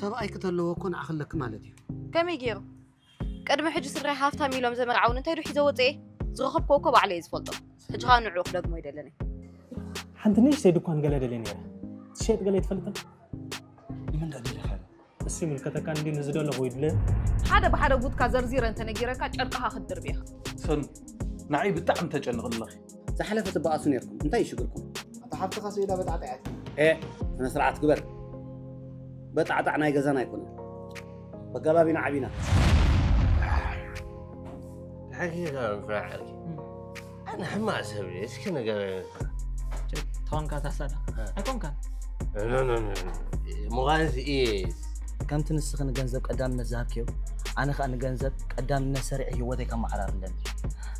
ሰብኣይ ክተለዎ እኮ ንዓኽለኪ ማለት እዩ። ከመይ ገይሩ? ቅድሚ ሕጂ ስድራይ ሃፍታም ኢሎም ዘመርዓውን እንታይ ዶ ሒዘ ወፅኤ? ዝረኸብክዎ እኮ ባዕለ እየ ዝፈልጦ። ሕጂ ኸዓ ንዕኡ ክደግሞ ይደለኒ። ሓንቲ ንእሽተይ ድኳን ገለ ደልየ ነይረ። ትሸየጥ ገለ ይትፈልጥን? ምን ደሊልካ? እሱ ይምልከተካ እንዲ ንዝደለኹ ይድለ። ሓደ ብሓደ ጉድካ ዘርዚረ እንተነጊረካ ጨርቅኻ ክትድርብ ኢኻ። ሰኑ፣ ንዓይ ብጣዕሚ ተጨንቕ ኣለኺ። ዝሓለፈ ትበኣሱ ነርኩም እንታይ ይሽግርኩም? ኣታ ሓፍትኻ ስኢላ በጣዕጣያት። ኤ ስነ ስርዓት ግበር። በጣዕጣዕ ናይ ገዛና ኣይኮነን። በጋባቢና ዓቢና። ሓቂኻ ፍራሕልኪ ኣነ ሕማቕ ሰብ እየ። እስኪ ንገረኒ። ተዋንካ ታሳዳ ኣይኮንካን። ምዃንስ እየ ከምቲ ንስኺ ንገንዘብ ቀዳምነት ዝሃብክዮ ኣነ ከዓ ንገንዘብ ቀዳምነት ሰሪዐ ህይወተይ ከመዓራር ኣለኒ።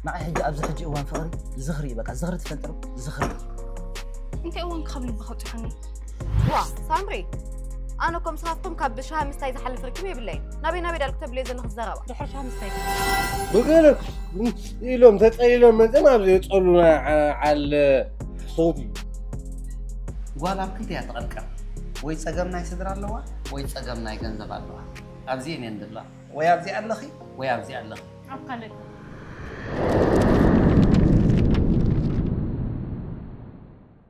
ንዓይ ሕጂ ኣብዚ ሕጂ እዋን ፍቕሪ ዝኽሪ እዩ። በቃ ዝኽሪ ትፈልጢ ዶ? ዝኽሪ። እንታይ እዋን ክኸብ ልቢ ከብፅሐኒ። ዋ ሳምሪ፣ ኣነ ኮም ስኻትኩም ካብ ብሻሃ ምስታይ ዝሓልፍ ርክብ የብለይን። ናበይ ናበይ ዳልኩ ተብልዮ ዘለኹ ዘረባ። ድሕሪ ሻሃ ምስታይ ብገለ ኢሎም ተፀሊሎም መፅም ኣብ ዘየፀሉና ዓለ ሰውት እዩ። ጓል ኣብ ክልተ እያ ትቐርቀር። ወይ ፀገም ናይ ስድራ ኣለዋ ወይ ፀገም ናይ ገንዘብ ኣለዋ። ኣብዚ እኔ እንድላ ወይ ኣብዚ ኣለኺ ወይ ኣብዚ ኣለኺ። ኣብ ካልእ